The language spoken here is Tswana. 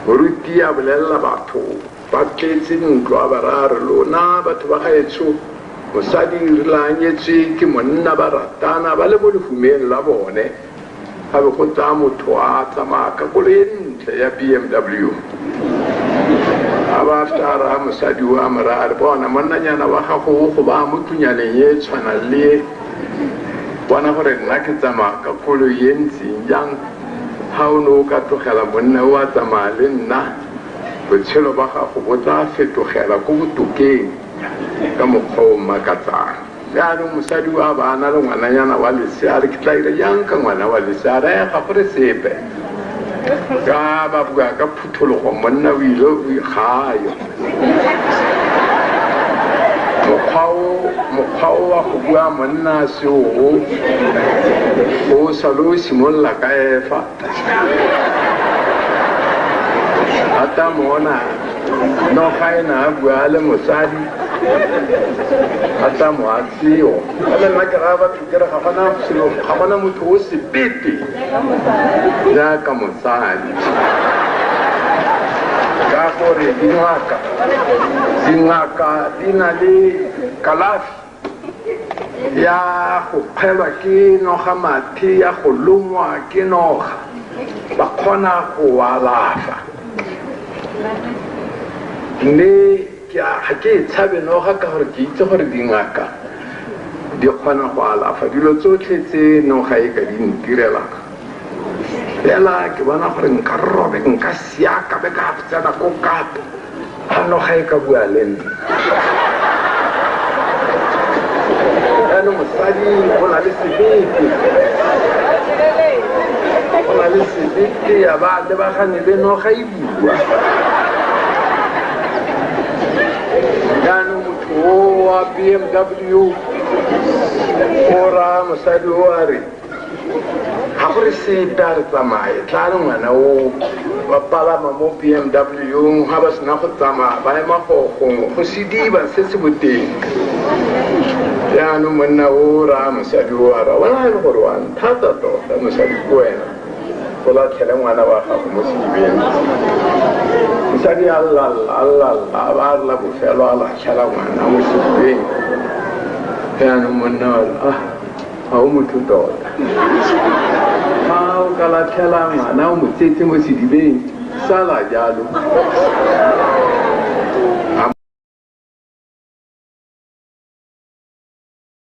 Moruti a bolelela batho ba tletse ntlo a ba raya re lona batho ba gaetsho mosadi re la nyetswe ke monna ba ratana ba le mo lehumeng la bone ga be go tsaya motho a tsamaya ka koloi e ntle ya BMW a ba after a raya mosadi o a mo raya a re bona monnanyana wa gago o go baya mo tlunyaneng e tshwanang le e bona gore nna ke tsamaya ka koloi e ntseng jang ga o ne o ka tlogela monna o a tsamaya le nna botshelo ba gago bo tla fetogela ko botokeng ka mokgwa o makatsang. Jaanong mosadi o a ba a na le ngwananyana wa lesea a re ke tla ira jang ka ngwana wa lesea a raya ga gore sepe ka ba bua ka phuthologo monna o ile gayo mokgwa o wa go bua monna se o o sale o simolola ka efa ata mona noga e na a bua le mosadi ata mo a tseo le nna ke raya batho ke re ga gona selo ga gona motho o sebete jaaka mosadi ka gore dingaka di na le kalafi ya go kgwelwa ke noga mathe ya go longwa ke noga ba kgona go alafa mme ga ke e tshabe noga ka gore ke itse gore dingaka di kgona go alafa dilo tsotlhe tse noga e ka di ntirelang fela ke bona gore nka robe nka siaka be ka tsena ko kapo ga noga e ka bua le nna. Jaanong mosadi o na le sebete o na le sebete ya ba lebagane le noga e bua. Jaanong motho o wa BMW o raya mosadi o a re ga gore sepe a re tsamaye tla re ngwana o ba palama mo BMW ga ba sena go tsamaya ba ema go gongwe go sediba se se boteng. Jaanong monna o raya mosadi o a ra bona e le gore wa nthata tota mosadi ke wena o latlhele ngwana wa gago mo sedibeng. Mosadi a llalla a llalla a ba a rela bofelo a latlhela ngwana mo sedibeng. Jaanong monna wa re ah ga o motho tota ga o ka latlhela ngwana o mo tsetse mo sedibeng sala jalo.